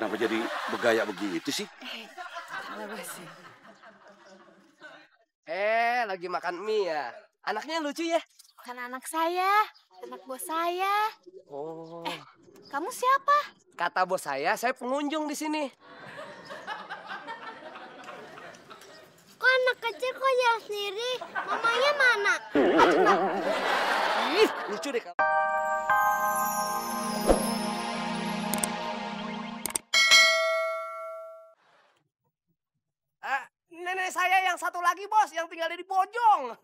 Kenapa jadi bergaya begitu sih? Salah bos. Lagi makan mie ya. Anaknya lucu ya? Bukan anak saya, anak bos saya. Oh. Kamu siapa? Kata bos saya pengunjung di sini. Kok anak kecil kok jalan sendiri? Mamanya mana? Ih, lucu deh kamu. Nenek saya yang satu lagi bos, yang tinggal di Bojong.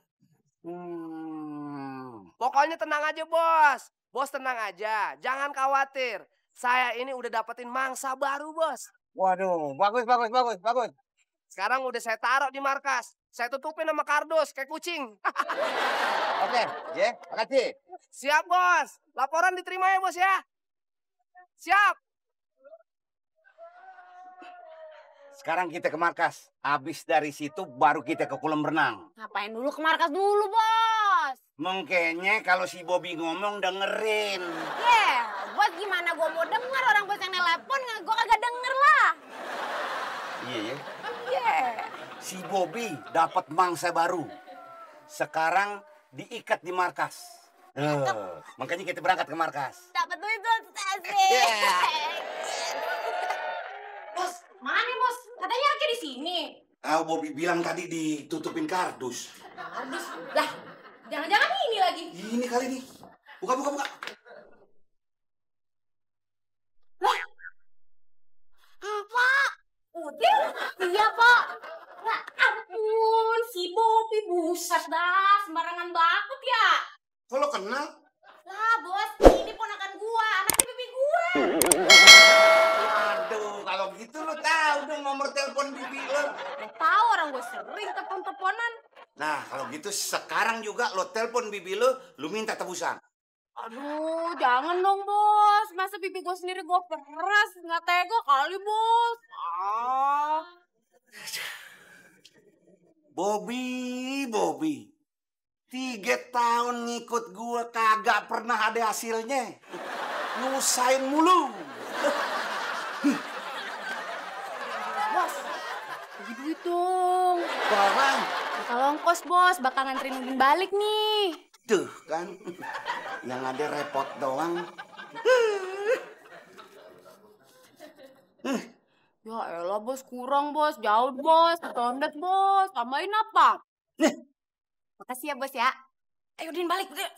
Pokoknya tenang aja bos. Bos tenang aja, jangan khawatir. Saya ini udah dapetin mangsa baru bos. Waduh, bagus. Sekarang udah saya taruh di markas. Saya tutupin sama kardus kayak kucing. Oke, ya, makasih. Siap bos, laporan diterima ya bos ya. Siap. Sekarang kita ke markas. Habis dari situ baru kita ke kolam renang. Ngapain dulu ke markas dulu, bos? Mungkinnya kalau si Bobby ngomong dengerin. Bos gimana gua mau denger orang bos yang telepon, gua kagak denger lah. Iya. Si Bobby dapat mangsa baru. Sekarang diikat di markas. Makanya kita berangkat ke markas. Dapat duit tuh, asik. Bos, mana bos? Katanya lagi di sini. Bobby bilang tadi ditutupin kardus. Kardus? Lah, jangan-jangan ini lagi. Ini kali nih. Buka. Lah. Pak. Udin? Iya, Pak. Ya ampun, si Bobby buset dah. Sembarangan banget ya. Kok lo kenal? Lah, bos. Ini ponakan gua. Anaknya bibi gua. Aduh, kalau gitu lo tahu dong nomor telepon bibi lo. Udah tahu orang gua sering telepon-teleponan. Nah, kalau gitu sekarang juga lo telepon bibi lo minta tebusan. Aduh, jangan dong, bos. Masa bibi gua sendiri gua peras. Nggak tega kali, bos. Bobby. 3 tahun ngikut gua kagak pernah ada hasilnya. Nusain mulu. Bos, bagi duit dong. Barang. Kalau ongkos, bos, bakal nganterin Udin balik nih. Tuh kan, yang ada repot doang. Ya elah, bos, kurang, bos. Jauh, bos. Tondet, bos. Tambahin apa? Makasih ya, bos ya. Ayo, Udin balik. Udah.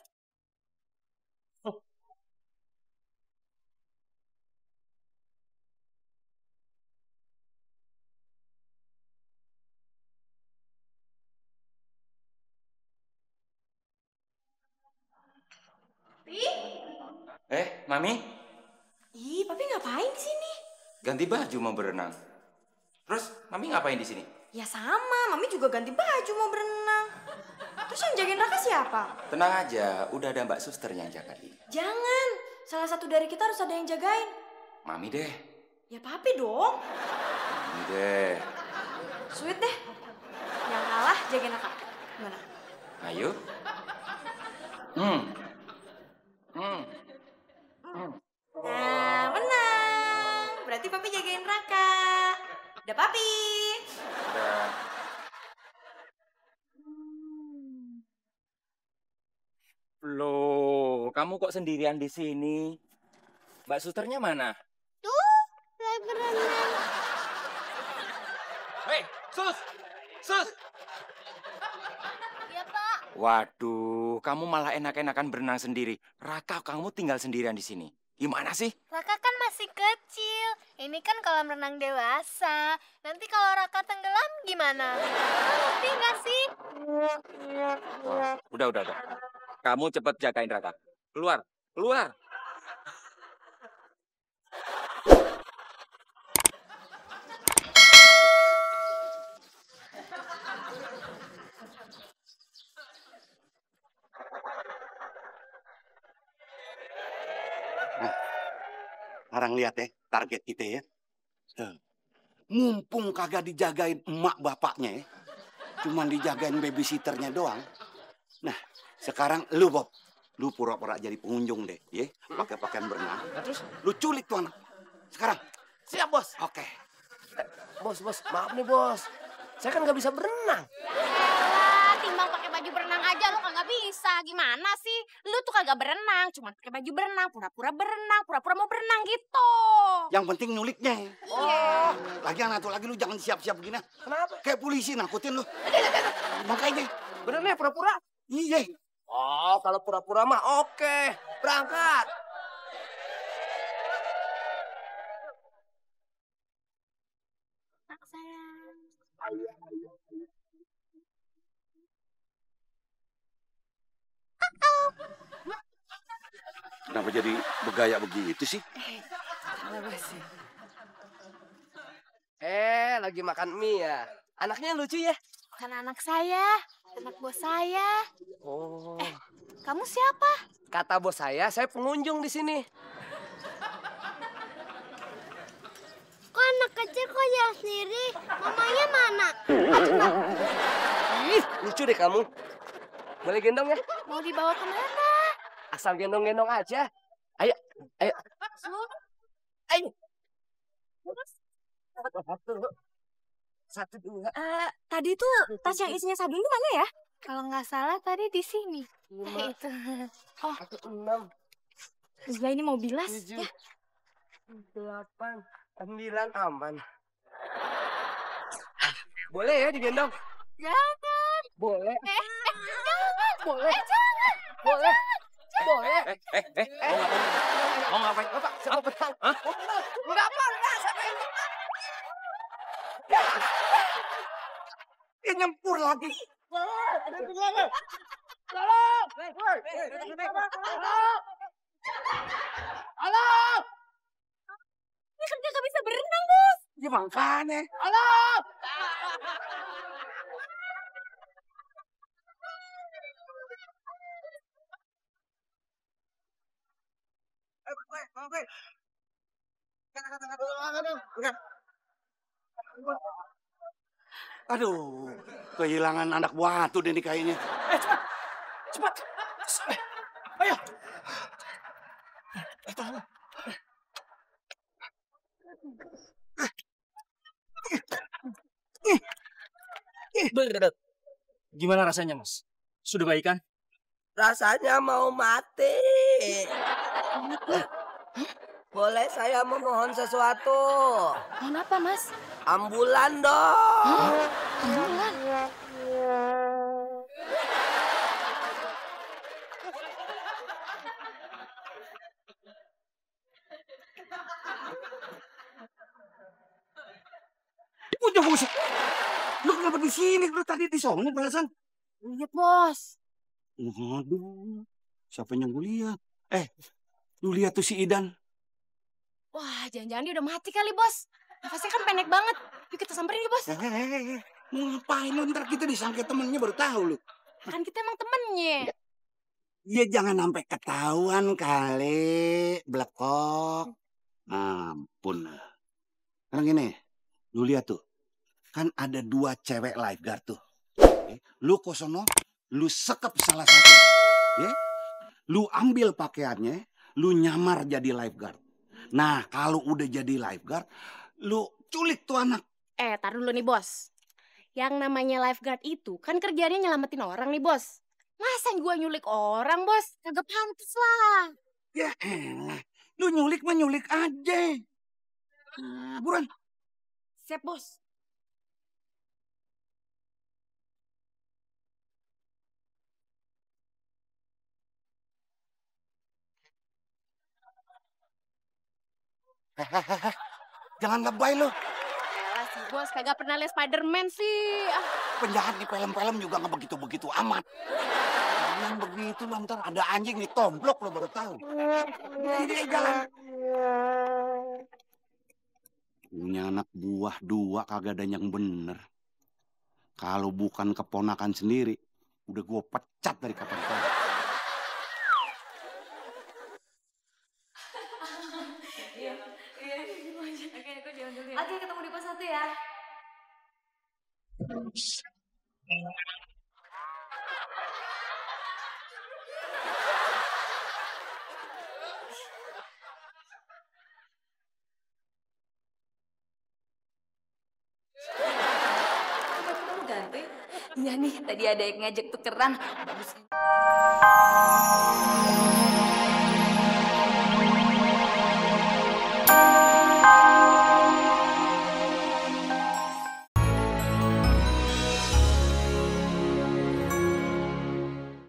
Mami? Ih, papi ngapain di sini? Ganti baju mau berenang. Terus, Mami ngapain di sini? Ya sama, mami juga ganti baju mau berenang. Terus yang jagain Raka siapa? Tenang aja, udah ada Mbak Suster yang jagain. Jangan, salah satu dari kita harus ada yang jagain. Mami deh. Ya papi dong. Mami deh. Sweet deh. Yang kalah jagain Raka. Gimana? Ayo. Nah, menang. Berarti papi jagain Raka. Udah papi. Udah. Loh, kamu kok sendirian di sini? Mbak Susternya mana? Tuh, lagi berenang. Hei, Sus! Sus! Ya, Pak. Waduh, kamu malah enak-enakan berenang sendiri. Raka, kamu tinggal sendirian di sini. Gimana sih? Raka kan masih kecil. Ini kan kolam renang dewasa. Nanti kalau Raka tenggelam gimana? Ngerti nggak sih? Wah, udah. Kamu cepet jagain Raka. Keluar. Sekarang lihat ya, target kita ya. Mumpung kagak dijagain emak bapaknya ya. Cuman dijagain babysitternya doang. Nah, sekarang lu Bob. Lu pura-pura jadi pengunjung deh, ya. Pakai pakaian berenang. Terus lu culik tuh anak. Sekarang, Siap, Bos. Oke. Bos, maaf nih, Bos. Saya kan nggak bisa berenang. Elah, timbang pakai baju berenang aja lo kagak bisa. Gimana sih? Lu tuh kagak berenang, cuma pakai baju berenang, pura-pura berenang, pura-pura mau berenang gitu. Yang penting nyuliknya. Oh, Lagian satu lagi lu jangan siap-siap begini. kenapa? Kayak polisi nakutin lu. Makanya. Bener nih pura-pura? Iya. Oh, kalau pura-pura mah oke. Berangkat. Nak sayang. Kenapa jadi bergaya begitu sih? Lagi makan mie ya. Anaknya lucu ya? Bukan anak saya, anak bos saya. Oh. Kamu siapa? Kata bos saya pengunjung di sini. Kok anak kecil kok jalan sendiri? Mamanya mana? Ih, lucu deh kamu. Boleh gendong ya? Mau dibawa kemana? Asal gendong-gendong aja. Ayo. Ayo. Satu, dua. Tadi tuh tas yang isinya sabun itu mana ya? Kalau nggak salah tadi di sini. Lima. Itu. Satu, enam. Ya ini mau bilas. Tujuh. Delapan. 9 aman. Boleh ya digendong? Jangan. Boleh. Jangan. Boleh. Jangan. Boleh. Boleh. Mau ngapain? Bapak, saya mau berenang. Hah? Mau berenang. Enggak pernah saya pengen berenang. Dia nyempur lagi. Halo. Ini kan kagak bisa berenang, Bos. Ya makanya. Halo. Aduh, kehilangan anak buah tuh deh nih kayaknya. Cepat. Ayo. Gimana rasanya, Mas? Sudah baik kan? Rasanya mau mati. Boleh saya memohon sesuatu? Mohon apa, Mas? Ambulan dong. Ambulan. Udah busuk. Lu kenapa di sini? Lu tadi di sono perasaan. Lihat, Bos. Waduh, siapa yang gue lihat? Lu lihat tuh si Idan. Wah, jangan-jangan dia udah mati kali, Bos. Nafasnya kan pendek banget. Yuk kita samperin yuk, Bos. Mau ngapain lu? Ntar kita disangka temennya baru tahu lu. Kan kita emang temennya. Ya jangan sampai ketahuan kali, blekok. Ampun. Sekarang gini, lu lihat tuh. Kan ada 2 cewek lifeguard tuh. Lu kosono, lu sekep salah satu. Ya? Lu ambil pakaiannya, lu nyamar jadi lifeguard. Nah, kalau udah jadi lifeguard, lu culik tuh anak. Tar dulu nih, Bos. Yang namanya lifeguard itu kan kerjanya nyelamatin orang nih, Bos. Masa gua nyulik orang, Bos? Kagak pantas lah. Ya lu nyulik mah nyulik aja. Buruan. Siap, Bos. Jangan lebay lu. Elah sih, Bos. Kagak pernah lihat Spiderman sih. Penjahat di film-film juga nggak begitu-begitu amat. Yang begitu lu ntar ada anjing ditomplok lu baru tahu. Ini jalan. Punya anak buah 2 kagak ada yang bener. Kalau bukan keponakan sendiri, udah gua pecat dari kapan-kapan. Oke, ketemu di pos 1 ya. Iya nih, tadi ada yang ngajak tukeran. Bagus.